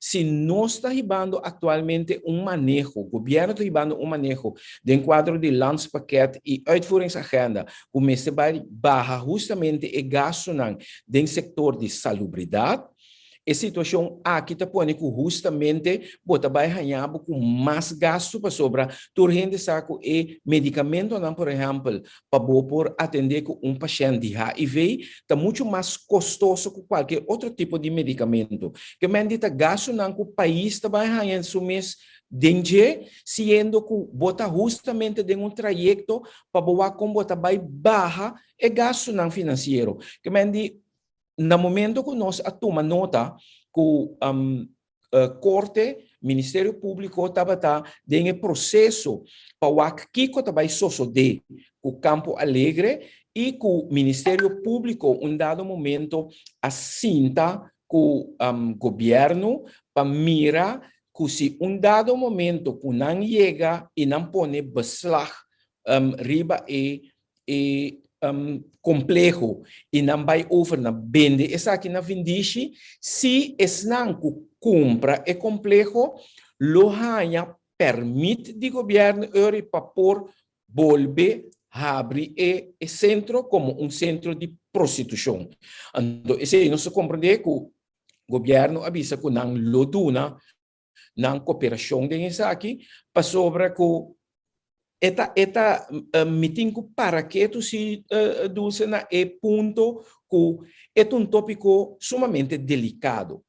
Si nos ta hibando aktualmente un maneho, gobièrnu ta hibando un maneho den kuadro di landspakket i uitvoeringsagenda ku mester bai baha hustamente e gastunan den sektor di salubridat, e situashon aki ta pone ku hustamente bo ta bai haña bo ku mas gastu pasobra tur hende sa ku e medikamentonan por ehèmpel pa bo por atendé ku un pashènt di HIV ta muchu mas kostoso ku kualke otro tipo di medikamentu. Ke men di ta gastunan ku pais ta bai haña su mes den dje, siendo ku bo ta hustamente den un trayekto pa bo wak kon bo ta bai baha e gastunan finansiero. Ke men di na momento ku nos a tuma nota ku Korte, Ministerio Públiko tabata den e proseso pa wak kiko ta bai sosodé ku Campo Alegre i ku Ministerio Públiko un dado momento a sinta ku gobièrnu pa mira ku si un dado momento ku nan yega i nan pone beslag riba e e kompleho i nan bai over na bende esaki na vindishi, si esnan ku kumpra e kompleho lo haña pèrmit di gobièrnu ori pa por bolbe habri e sentro komo un sentro di prostitushon. Anto esei nos ta komprendé ku gobièrnu a bisa ku nan lo duna nan koperashon den esaki pasobra ku e ta e ta mi tin ku para ketu si Dulce na e punto ku e ta un topiko sumamente delikado.